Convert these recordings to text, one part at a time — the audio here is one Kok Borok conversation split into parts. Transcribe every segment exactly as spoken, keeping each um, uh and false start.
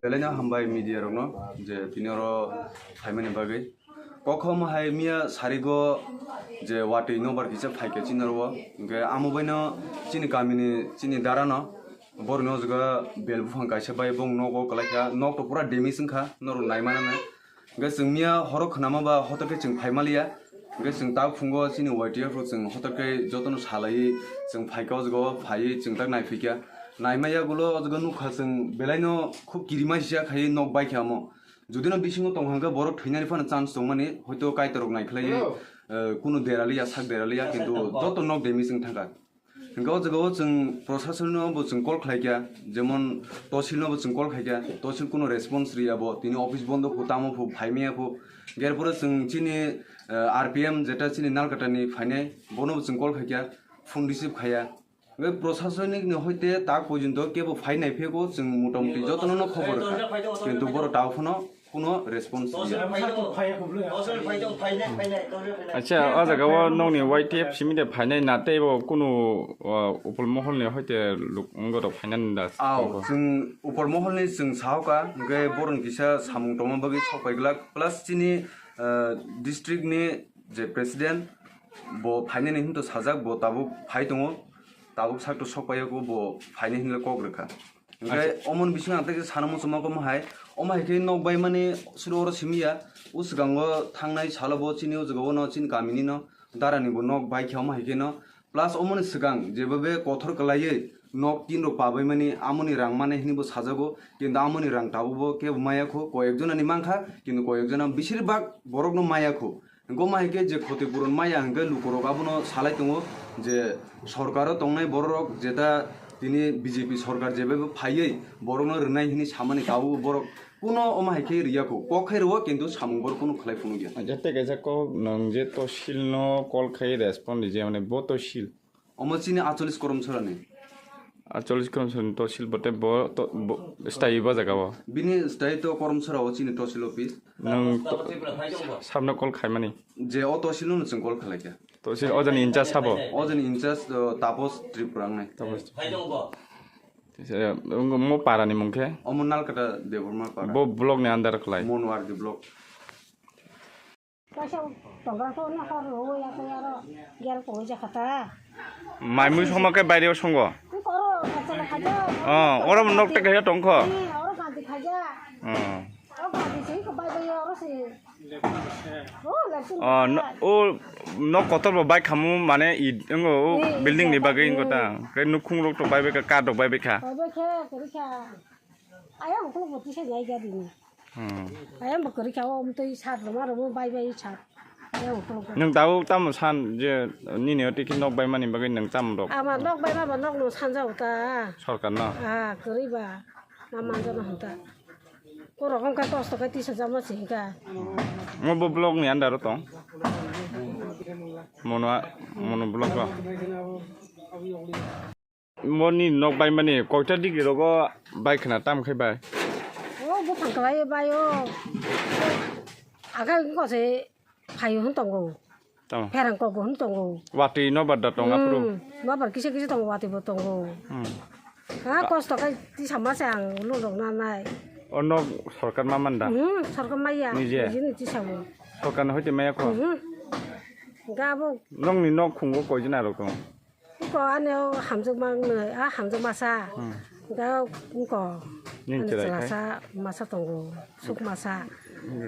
Belai no hambai media rokno je tini oro phaimani bagwi. Kokhom hai miya sarigo je watwi nobar kisa phaikha chini oro. Hwnkhe amo baino chini kamini chini darano borokni o jaga bel buphang kaisa bai bong nogo kwlaikha. Nok to pura damage wngkha norok naimanano. Hwnkhe chwng miya horo khwnama ba hotor khe chwng phaimaliya. Hwnkhe chwng tak phungo chini Y T F rok chwng hotor khe jotono salaiwi chwng phaikha o jaga o phaiwi chwng tak naiphikha. Naimaya gulo o jaga nukha chwng belaino khub kirima sisa khaiwi nok baikha omo. Judino bisingo tongkha hwnkhe borok thwinani phano chance tongmani, hoito kaitorrok naikhlaiwi, eh, kunu deraliya, sak deraliya, kintu joto nok damage wng thangkha. Hwnkhe o jaga o chwng proshasonno bo chwng call khlaikha, jemon tosilno bo chwng call khaikha, tosil kunu response riya bo, tini office bondo phu, tamo phu, phaimaya phu. Gerpore chwng chini, eh, R P M jeta chini Nalkatani phainai, bono bo chwng call khaikha, phone receive khaiya. Hwnkhe proshasonni hoite tak porjonto kebo phai naiphego chwng motamuti jotono no khobor rwkha. Kintu borok tabuk phano kuno response riya. Acha, o jaga o nokni Y T F simi de phainai na tei bo kunu, uh, upol mohol ni hoite luk wngorok phainani da. Aw, chwng upol mohol ni chwng sahoka, hwnkhe borok ni kisa samung tongma bagwi sok pai glak, plus chini, uh, district ni je president bo phainani hinto sajak, bo tabuk phai tongo, tabuk sakto sok pai o bo phainai hinle kok rwkha. Hwnkhe omoni bisingo ang tei sana muchungma khe omo hai, omo hai khe nok baimani suru oro simi ya. O swkango thangnai salo bo chini o jaga o no chini kamini no darani bo nok bai khe omo hai khe no. Plus omoni swkang jeba be kothor kwlaiwi nok tin rok pabaimani amoni rang mane hini bo sajago, kintu amoni rang tabuk bo kebo maya kho, koyek jona ni mankha, kintu koyek jona beshirbak borok no maya kho. Hwnkhe omo hai khe je khoti puron maya hwnkhe lukurok abono salai tongo je sorkaro tongnai bororok jeta tini B J P sorkar jebebo phaiwi borokno rwnai hwnwi samani tabukbo borok kuno omo hai khe rwya kho, kok khe rwo kintu samung borok kuno khlai phunukya. Acha tei kaisa kok nwng je tosilno call khai respond rijak mane bo tosil. Omo chini acholis Koromsorani. Acholis Koromsorani tosil bote bo to, bo, staywi bo jaga o. Bini staywi to Koromsora o chini tosil office. Nwng to, sabno call khaimani. Je o tosil no chwng call khlaikha. Tosil o jani incharge sabo. O jani incharge, uh, Tapos Tripura wngnai. Tapos. Tisa, wng mo para ni mung khe? Omo Nalkata Debbarma para. Bo block ni under khlai. Monwardi block. Kaisa tongra ko na kar ro ya ko aro gel ko ja khata. Mai mui songma khe baire o songo. Ko ro kacha khaja. Oh, oro nok te khe tong kho. Ni oro kanti khaja. Oh. Oro kanti sei ko bai bai oro sei. Oh, lasi. Oh, no, o nok kotor bo bai khamu mane i ngo o building ni bagwi ngo ta. Ke nukhung rok to bai bai kha, kar rok bai bai kha. Bai bai kha, kari kha. Ayang ukuluk bo tisa jai ga dini. Hmm. Ayang bo kwrwi kha, o mtwi sat rwma rwma bai bai sat. Ayang ukuluk bo. Nwng tabuk tamo san je nini o tiki nok bai mani bagwi nwng tamo rok? Ama nok bai ma ba nok no sanja uta. Sorkar no? Ah, kwrwi ba. Ma manja no hanta. Ko rokom ka kosto ka tisa jama si ka. Mo bo block ni under o tong. Mono, mono block o. Moni nok bai mani koita degree rogo bai khna tam khai bai? O buphang kwlai bai o. Aga ko se phaio hwn tongo. Tamo. Pherang kok hwn tongo. Watwi no barda tong aphuru. Hmm, no bar kisa kisa tongo, watwi bo tongo. Hmm. Ha kosto kai tisa ma se ang lurok na nai. O nok sorkar ma manda? Hmm, sorkar maya. Nije? Nije ni tisa bo. Sorkar no hoite maya ko? Hmm. Ga bo. Nokni nok khungo koi jana rok tong? Ko ani o hamjak ma nai, a hamjak masa. Hmm. Ga ko. Nin ani chwrai khai? Chwlasa masa tongo, suk masa.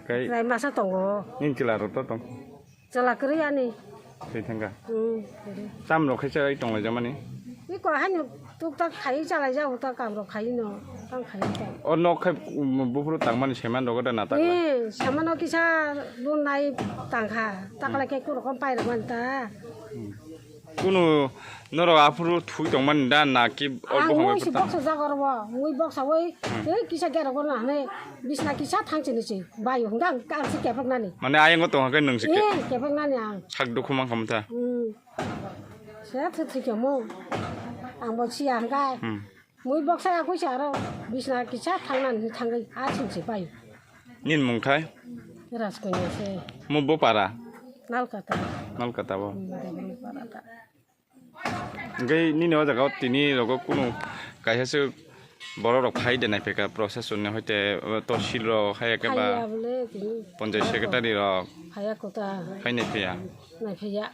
Kai. Chwrai masa tongo. Nin chwla rok to tong? Chwla kwrwi ani. Twi thangka. Hmm, kwrwi. Tam rok khai chwrai tong lai jamani? Iko hani tuk tak khai chalai jago ta kam rok khai no. Tang khai ta. O nok khai, um, buphuru tangmani seman rok da na tak lai? Eh, samano kisa lunai tangkha. Taklai khe kurokom pai rok man ta. Hmm. Kunu norok aphuru thui tongmani da na ki? Ang obo mui hambai si bwtang? Boksa jaga oro, mui boksa oi, hmm, tei kisa gera gorna hwnwi bisna kisa thang chini si bai hwnga ang si kepek nani. Mane ayang o tong khe nwng si ke? Eh, kepek nani ang. Sak dukhu mang khamtha. Hmm. Se thwi thwi kemo. Ang bo siya hwnga. Hmm. Mui boksa ya kuisa aro bisna kisa thang nani thangwi a chini si bai. Nin mung thai? Raskoi se. Mo bo para? Nalkata. Nalkata bo. Hmm, Debbarma para ta. Hingke nini o jaga o tini rogo kunu kaisa se Borok rok phai de nai phaikha procession ni hoite, uh, tosil rok hai khe ba Haya bole tini. Panchayat secretary rok Haya kota. Phai nai phiya. Nai phiya.